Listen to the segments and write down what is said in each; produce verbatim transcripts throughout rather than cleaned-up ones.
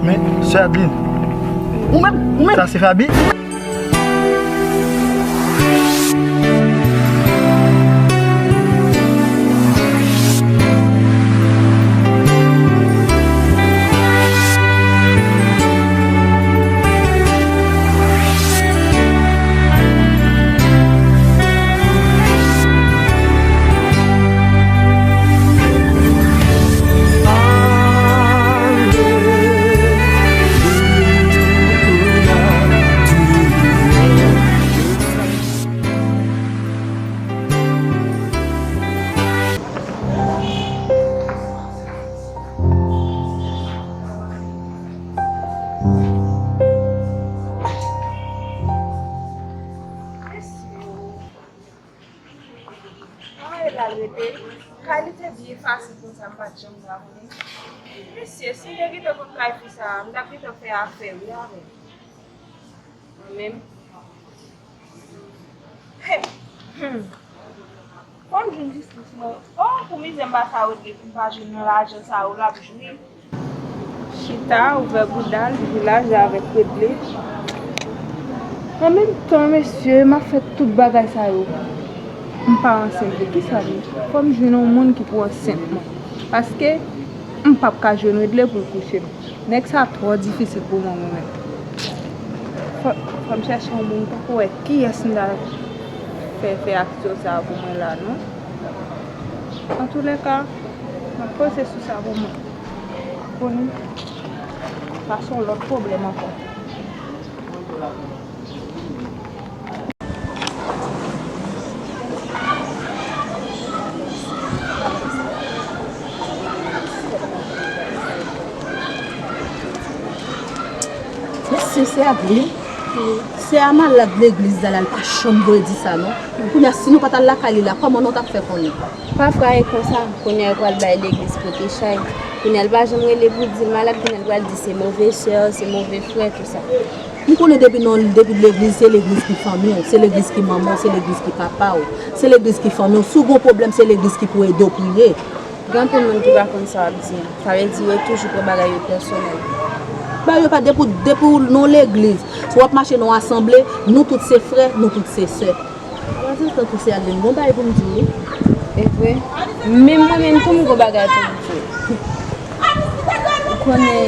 Men, sè Adeline. Ou menm, ou menm. Sa se Faby? Ay, la l rete. Kay li te byen fasil konsa, m pa t janm ka konnen. Mesye, si m te gentan konn kay fi sa a, m t ap gentan fè afè wi avè l. Mwen menm. Hey! Hmm. Fò m jwenn jistis mwen. Oh, pou mizè m pase a Rodley, pou m pa jwenn nan lajan sa yo l ap jwi. Chita, ouvè bouda l, jwe laj avèk Rodley. An menm tan, mesye, m ap fè tout bagay sa yo. M pa ansent, de kisa m ye? Fò m jwenn yon moun ki pou ansent mwen. Paske m p ap ka jwenn Rodley pou l kouche m. Nèg sa twò difisil pou mwen, mwen menm. Fò, fò m chèche yon moun, m poko wè kiyès m ta fè fè aksyon sa a pou mwen la, non. Antoulèka, m ap poze sou sa pou mwen. Konnen, sa se yon lòt pwoblèm ankò. Mesye, sè Adeline. Sè a malad legliz la, la, li pa janm voye di sa, non. Kounye a, si nou pa t al lakay li la, kòman nou t ap fè konnen? Pa fraye konsa, kounye a, yo pral bay legliz pote chay. Kounye a, li pa janm rele pou di l malad, kounye a, li pral di se move sè, se move frè, tou sa. M konnen depi non, depi legliz, se legliz ki fanmi w, se legliz ki manman w, se legliz ki papa w, se legliz ki fanmi w. Si w gen yon pwoblèm, se legliz ki pou ede w priye. Gen anpil moun ki pa konn sa w ap di an. Sa vle di yo toujou pran bagay yo pèsonèl. Bagay yo pa depi, depi w nan legliz, si w ap mache nan yon asanble, nou tout se frè, nou tout se sè. Pandan se tan tou sè Adeline, gon bagay pou m di w wi. E vre? Menm mwen menm tou m gon bagay pou m di w. Ou konnen,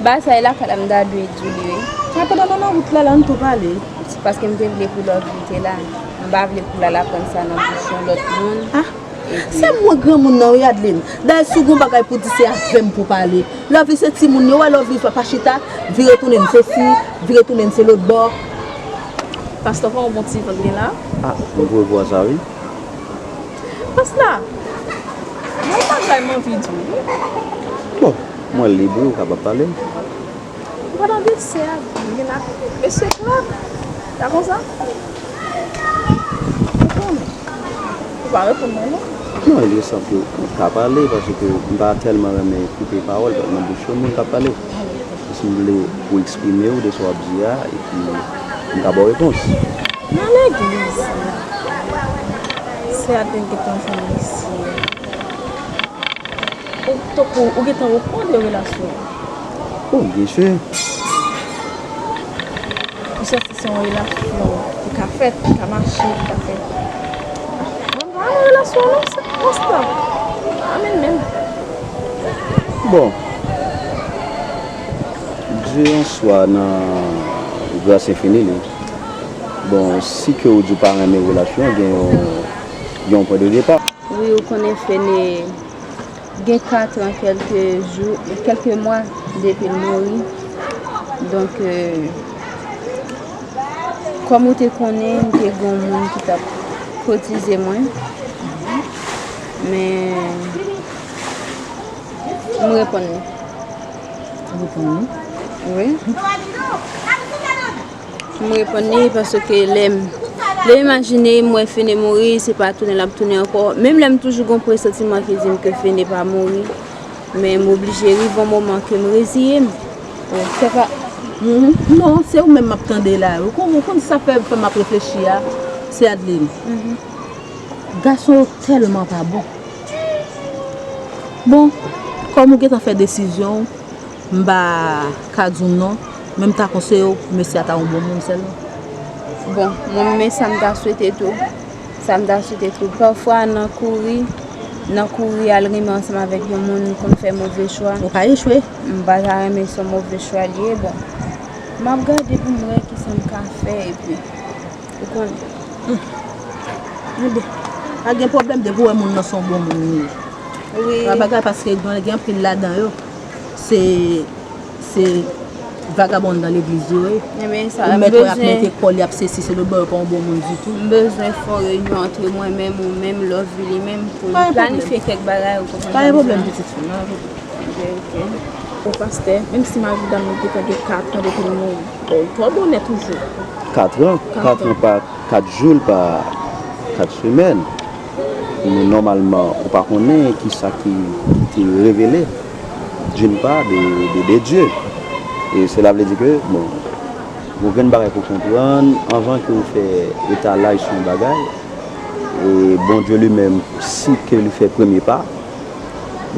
bagay sa e lakay la m ta dwe di w li wi. Sa pandan nou nan wout la, la, ann tou pale. Se paske m te vle pou love li te la. M pa vle pou l al aprann sa nan bouch yon lòt moun. Ah, se mwen granmoun nan wi, Adeline. Dayè si w gon bagay pou di se avè m pou pale. Love li se timoun yo, wè love li pa chita, vire tounen se si, vire tounen se lòt bò. Pastè, kòman bon ti vant gen la? Ah, m twouve vwa sa wi. Pastè, gon bagay m anvi di w wi. Bon, mwen lib wi, ou kapab pale. Ou pa tande sè a vin ak mesye Clark? Ta konsa? Ou konnen. Ou pa reponn mwen non. Non, Eliesant, ou ka pale, paske m pa tèlman renmen koupe pawòl nan bouch yon moun k ap pale. Jis m vle ou eksprime w de sa w ap di a, epi m ka ba w repons. Nan legliz la, sè a te gentan jwenn mesye. Ou, tankou, ou gentan okonn de relasyon an? Oh, byen si. Ou santi se yon relasyon ki ka fèt, ki ka mache, ki ka fèt? Mwen pa nan relasyon non, se konsta. Amèn menm. Bon. Di yon swa nan gras enfini li. Bon, si ke ou di w pa renmen relasyon, gen yon, gen yon pwen de depa. Wi, ou konnen Fene gen katran, kèlke jou, kèlke mwa depi l mouri. Donk, euh, kòm ou te konnen, m te gen yon moun ki t ap kotize mwen. Men, m reponn li. Ou reponn li? Wi. M reponn li paske lè m, lè m imajine m wè Fene mouri, se pa tounen l ap tounen ankò. Menm lè m toujou gon presantiman ki di m ke Fene pa mouri, men m oblije rive yon moman ke m reziye m. Wi, se pa, mhm, non, se ou menm m ap tande la. Ou konn, ou konn sa fè, fè m ap reflechi a, se Adeline. Mhm. Gason yo tèlman pa bon. Bon, Kòm ou gentan fè desizyon w, m pa ka di w non, men m ta konseye w, mesye a ta yon bon moun sèlman. Bon, mwen menm, men sa m ta swete tou. Sa m ta swete tou. Pafwa, nan kouri, nan kouri al renmen ansanm avèk yon moun, m konn fè move chwa. Ou ka echwe. M pa ta renmen se yon move chwa li ye. Bon, m ap gade pou m wè kisa m ka fè, epi, ou konnen. Ebyen, pa gen pwoblèm depi w wè moun nan se yon bon moun li ye. Wi. Pa bagay, paske gen, gen anpil ladan yo, se, se vagabon nan legliz yo ye. Ebyen, sa, ou mèt wè y ap mete kò l, y ap sesi, se lòt bò, yo pa yon bon moun ditou. M bezwen fè yon reyinyon antre mwen menm, ou menm, Lovely menm, pou nou planifye kèk bagay, ou konprann sa m di la? Pa gen pwoblèm, pitit fi m, pa gen pwoblèm. Ok, ok. Bon, pastè, menm si mari dam nan gentan gen kat an depi nou, bon, twò bonè toujou. Kat an? Kat an pa kat jou, l pa kat semèn. Men nòmalman, ou pa konnen kisa ki, ki te revele, d'une part, de, de, de Dye. E sela vle di ke, bon, gon grenn bagay pou konprann, anvan ke ou fè etalaj sou yon bagay, e Bondye li menm, si ke li fè premye pa,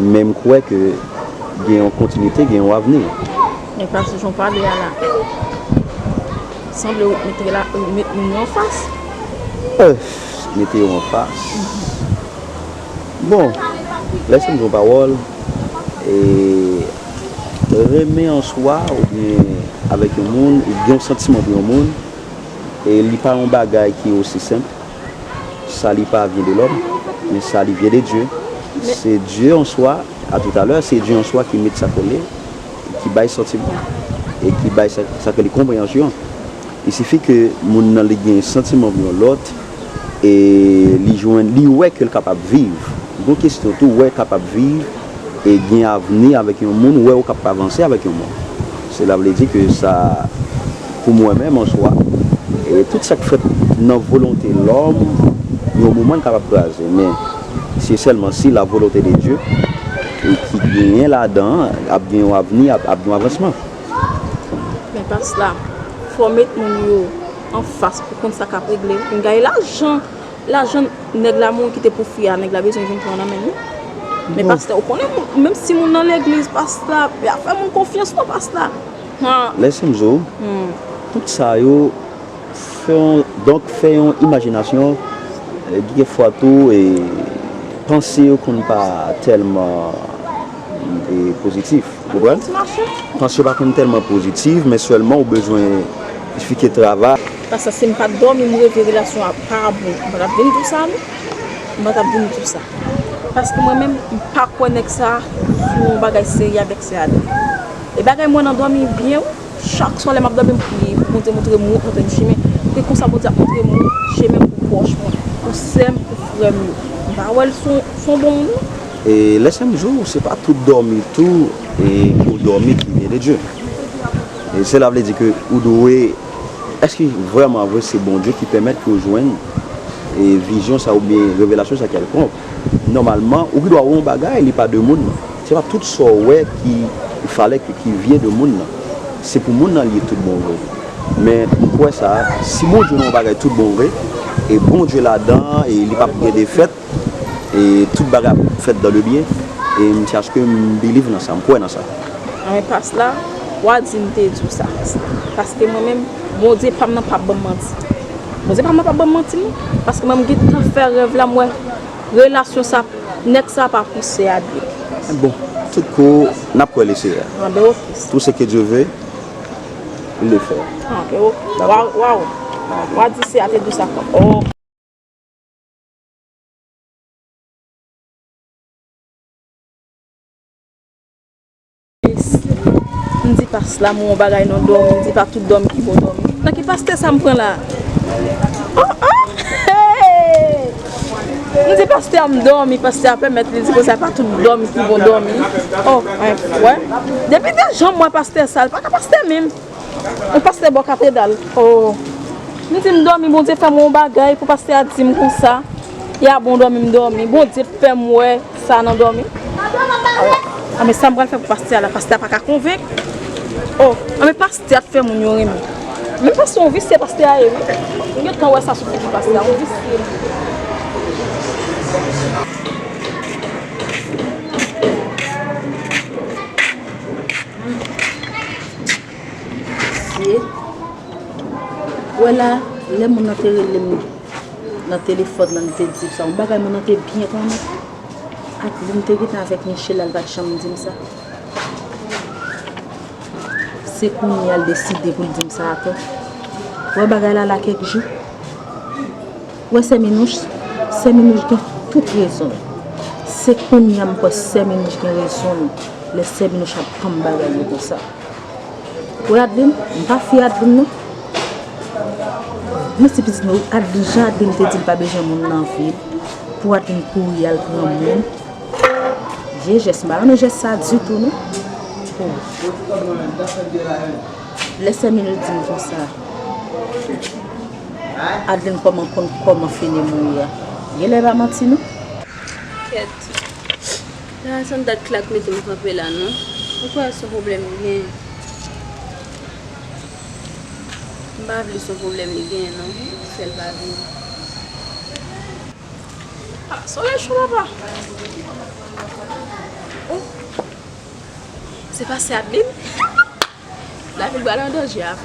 men m kwè ke gen yon kontinite, gen yon avni. Men pastè, jan w pale a la, sanble w mete la, ou met moun yo anfas. Eh, mete yo anfas. Bon, lè se m di yon pawòl, e renmen an swa, oubyen avèk yon moun, ou gen yon santiman pou yon moun, e li pa yon bagay ki osi senp. Sa li pa vyen de lòm, men sa li vyen de Dye. Se Dye an swa, a toutalè, se Dye an swa ki met sa ke l ye, ki bay santiman, e ki bay sa, sa ke li konpreyansyon. Il sifi ke moun nan li gen santiman pou yon lòt, e li jwenn, li wè ke l kapab viv. Gon kesyon tou, wè kapab viv, e gen avni avèk yon moun, wè ou kapab avanse avèk yon moun. Sela vle di ke sa, pou mwen menm an swa, e tout sa k fèt nan volonte lòm, yon moman l kapab kraze. Men se sèlman si la volonte de Dye, e ki genyen ladan, ap gen yon avni, ap, ap gen yon avansman. Men pastè, fò w met moun yo anfas pou konn sa k ap regle. Vin gaye lajan. Lajan nèg la mouri kite pou fi a, nèg la bezwen vin pran nan men l wi. Men pastè, ou konnen, menm si moun nan legliz, pastè, y ap fè moun konfyans non, pastè. Lè se m di w, tout sa yo, fè yon, donk, fè yon imajinasyon, e, gen fwa tou, e, panse yo konn pa tèlman, e, pozitif. Ou konprann? Panse yo pa konn tèlman pozitif, men sèlman ou bezwen fike travay. Paske si m pa t dòmi, m reve relasyon an pa bon. M pa t ap vin di w sa, non. M pa t ap vin di w sa. Paske mwen menm, m pa kwè nèg sa sou yon bagay serye avèk sè Adrien. E bagay mwen nan dòmi byen, wi. Chak swa lè m ap dòmi, m priye pou Bondye montre m wout, montre m chemen. E konsa Bondye ap montre m wout, chemen pou pwòch mwen, pou sè m, pou frè m yo. M pa wè l sou, sou yon bon moun, non. E lè se m di w, se pa tout dòmi tou, e, ke w dòmi ki vyen de Dye. E sela vle di ke ou dwe, èske vrèman vre se Bondye ki pèmèt ke w jwenn, e, vizyon sa oubyen revelasyon sa kèlkonk? Nòmalman, ou gen dwa wè yon bagay, li pa de moun nan. Se pa tout sa w wè ki falè ke, ki vyen de moun nan. Se pou moun nan li ye tout bon vre. Men m kwè sa, si Bondye nan yon bagay tout bon vre, e Bondye ladan, e li p ap gen defèt, e tout bagay ap fèt dans le bien, e m, se paske m believe nan sa, m kwè nan sa. Anben, pastè, w a di m te di w sa, pastè. Paske mwen menm, Bondye pa m nan p ap ban m manti. Bondye pa m nan p ap ban m manti, non. Paske mwen, m gentan fè rèv la, m wè relasyon sa, nèg sa pa pou sè Adrien. Bon, tout kou, n ap kwè le Seyè. Anben, ok. Tout ce que Dieu veut, il le fait. Anben, ok. Dakò. Waw, waw. W a di sè a te di w sa. Oh. M di pastè la, m wè yon bagay nan dòmi, m di pa tout dòmi ki bon dòmi. Nan ki pastè sa m pran la? Oh, oh, hey! M di pastè a m dòmi, pastè a pèmèt li di konsa pa tout dòmi ki bon dòmi. Oh, wè. Depi deja m wè pastè sa, l pa ka pastè menm. Yon pastè bò katedral. Oh. M di m dòmi, Bondye fè m yon bagay pou pastè a di m konsa. Ya bon dòmi m dòmi. Bondye fè m wè sa nan dòmi. Oh. Anben sa m pral fè pou pastè a la. Pastè a pa ka konvenk. Oh. Anben pastè a t fè moun yo renmen. Men pastè yon visye pastè a ye wi. M gentan wè sa sou figi pastè a. Yon visye. Ye, wè la, lè moun nan te rele m nan telefòn nan, li te di m sa, yon bagay moun nan te byen konnen. Adeline te gentan avèk Michela, li pa t janm di m sa. Se kounye a l deside pou l di m sa atò. Wè bagay la la kèk jou. Wè sè Minouch, sè Minouch gen tout rezon l. Se kounye a m kwè sè Minouch gen rezon l, lè sè Minouch ap ban m bagay yo konsa. Wè Adeline, m pa fye Adeline non. Mèsi pitit mwen, wi, Adeline, jan Adeline te di l pa bezwen moun nan vi l, pou Adeline kouri al pran moun. Vye jès, m pa renmen jès sa ditou non. Lè sè Minouch di m konsa, Adeline kòman konn kòman Fene mouri a. Genlè pa manti non. Kèt. Sa se yon dat Clark mete m kanpe la non. Ou kwè se yon pwoblèm li gen? M pa vle se yon pwoblèm li gen non. Fè l pa vini. Ah, solèy cho papa. Oh. Se pa sè Adeline? Lavi l pral an danje a.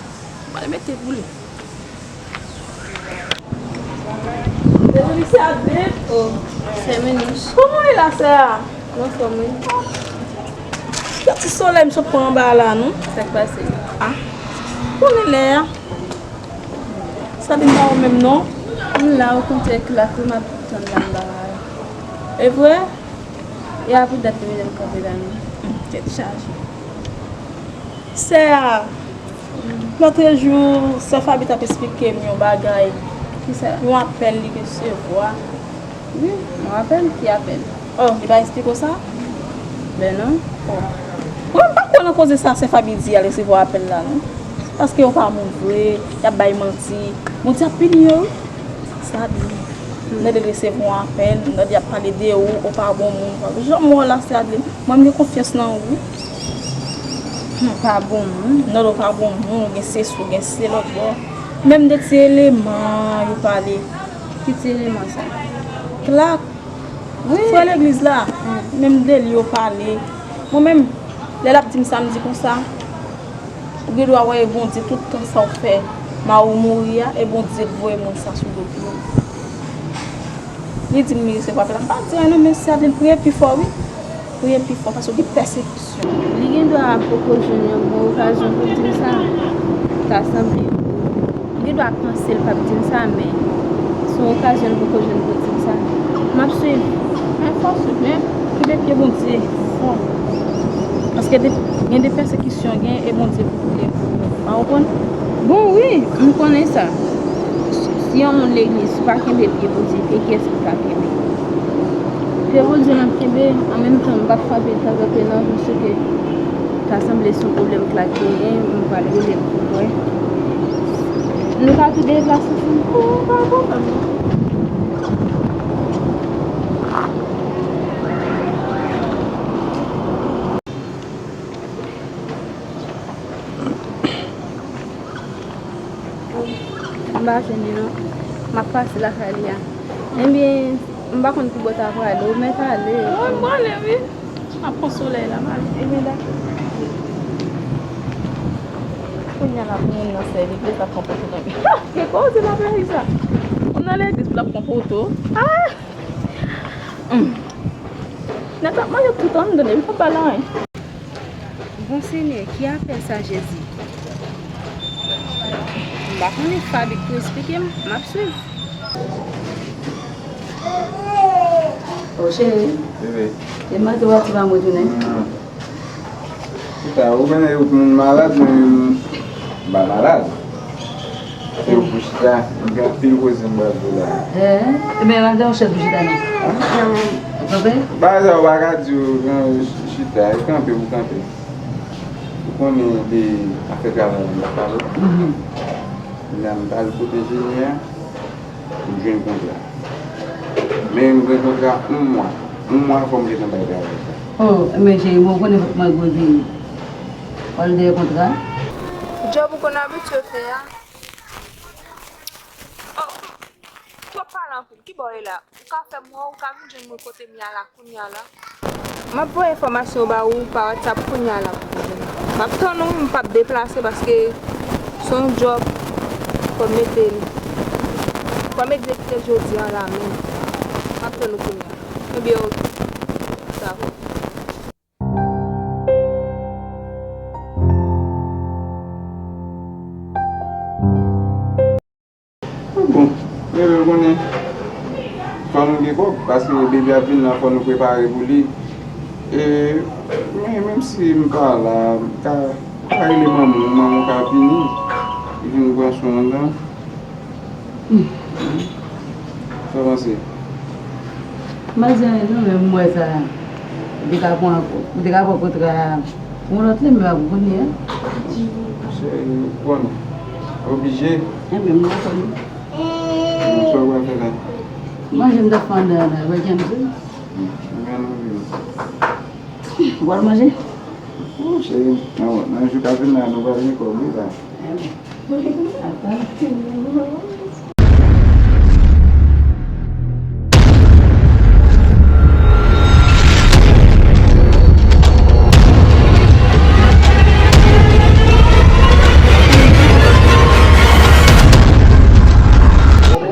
Pral mete pou li. Dezoli sè Adeline. Oh, sè Minouch. Kòman w ye la sè a? Mwen anfòm wi. Yon ti solèy m sot pran anba a la non. Sa k pase? Ah. Konnen lè a. Sa vin pa ou menm non. M la okontrè Clark wi m ap tann la m ba. E vre? E a pou dat li mete m kanpe la non. Hmm, tèt chaje. Sè a, lòtrejou, sè Faby t ap esplike m yon bagay. Kisa? Yon apèl li resevwa. Wi, yon apèl? Ki apèl? Oh, li pa esplike w sa? Ben non. Oh. Mwen m pa kwè nan koze sa sè Faby di a l resevwa apèl la non. Paske yo pa moun vre, y ap bay manti. Bondye ap pini yo wi. Sa di, lè l resevwa yon apèl, lè y ap pale de ou, ou pa bon moun. Jan m wè w la, sè Adeline, mwen m gen konfyans nan ou wi. Hmm, pa bon moun. Non, ou pa bon moun, ou gen sesi, ou gen se lòt bò. Menm de ti eleman yo pale. Ki ti eleman sa? Clark. Wi. Frè legliz la. Hmm. Menm de li yo pale. Mwen menm, lè l ap di m sa, m di konsa. Ou gen dwa wè e Bondye tout tan sa w fè mari w mouri a, e Bondye k voye moun sa sou do pye w. Li di m li resevwa apèl la. M pa di anyen non, men sè Adeline, priye pi fò wi. Priye pi fò, paske w gen pèsekisyon. Li gen dwa poko jwenn yon bon okazyon pou l di m sa. Ta sanble. M gen dwa panse l p ap di m sa, men se yon okazyon l poko jwenn pou l di m sa. M ap swiv. Men fò swiv, men kenbe pye Bondye fò. Paske de, gen de pèsekisyon, gen e Bondye pou koule pou ou. Pa konprann? Bon, wi, m konnen sa. Si yon moun legliz, si w pa kenbe pye Bondye, pye kiyès ki ka kenbe? Pye Bondye m ap kenbe, an menm tan, m p ap frape l ta kanpe non, paske ta sanble se yon pwoblèm Clark genyen, m pral rele l pou m wè. Nou ka tou deplase ansanm. Oh, pa pwoblèm non. M pa jwenn li non. M ap pase lakay li a. Ebyen, m pa konn ki bò ta prale. Ou mèt ale. Mwen prale wi. M ap pran solèy la, m ale. Ebyen, dakò. Kounye a la pou moun nan sèvi, legliz la pran poto nan men. Ke koze nan peyi sa? Moun nan legliz pou l ap pran poto. Ah! Hum. Nèg la manje tout anndan, epi pa ba l anyen. Bon Senyè, ki apèl sa Jezi? M pa konnen, Faby k pou esplike m, m ap swiv. O cheri, bebe, e mande w a ti pa mwen tounen. Chita, ou konnen yo moun malad, men m pa malad. Se yo pou chita, m gen anpil koze m pral di w la. Ebyen, mande yon chèz pou chita non. Ou kanpe? Bagay sa yo pa ka di w, gen chita, e kanpe pou kanpe. Ou konnen de afè travay la m ap pale. Kounye a m t al kote enjenyè a. M jwenn kontra. Men m gen kontra yon mwa. Yon mwa fò m gentan bay travay sa. Oh, men cheri, mwen konnen fòk mwen gwo vini. Fò l dèyè kontra. Djòb ou konn abitye fè a. Oh, twòp pale anpil. Ki bò w ye la? Ou ka fè m wè, ou ka vin jwenn mwen kote m ye a la. Kounye a la. M ap voye enfòmasyon yo ba ou pa WhatsApp kounye a la pou w vini. M ap tann ou, m p ap deplase paske Yon djòb, fò m mete l, fò m egzekite l jodi a la menm. M ap tann ou kounye a. Ebyen, oke. Dakò. Bon, men lè w konnen, fò nou gen kòb, paske bebe ap vin la, fò nou prepare pou li. E, men, menm si m pa la, m ka, m ka rele manman w, manman w ka vini, vin pran swen w nan. Sa w panse? M pa di anyen non, men m wè sa, ou te ka pran, ou te ka pran kontra yon lòt lè, men pa pou kounye a. Se, bon, oblije. Enben, m dakò wi. Sa w pral fè la? Manje m t ap fè anndan an la, wè James wi. Ou pral manje? Bon, cheri, nan, nan jou k ap vin la, nou pral gen kòb wi la. Enben. Ata.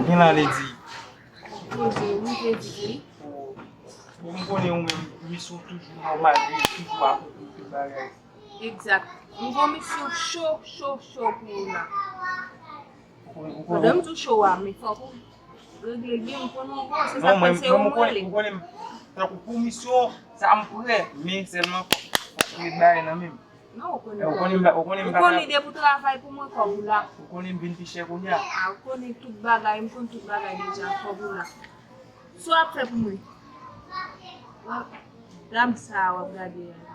Gen la, Lady. Poze, wi, Lady. Bon, m konnen ou menm, misyon toujou nòmal, toujou akonpli tout bagay. Egzak. M gon misyon cho, cho, cho pou ou la. Ou konnen, ou konnen. Pandan m di w cho a, men fòk ou regle l byen, m konnen ou bon, se sa k fè se ou m rele. Non, mwen, mwen, m konnen, m konnen, tankou pou misyon, sa m prè, men sèlman fòk, fòk ou met bagay nan men m. Non, ou konnen. Ou konnen m pa, ou konnen m pa ka. Ou konnen depi w travay pou mwen, kòb ou la. Ou konnen m vin pi chè kounye a. A, ou konnen tout bagay, m konn tout bagay deja, kòb ou la. Sa w ap fè pou mwen? W ap, dam sa a w ap gade a.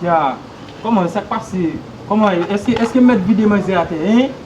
Ya, kòman, sa k pase? Kòman, èske, èske m mèt vide manzè atè, en?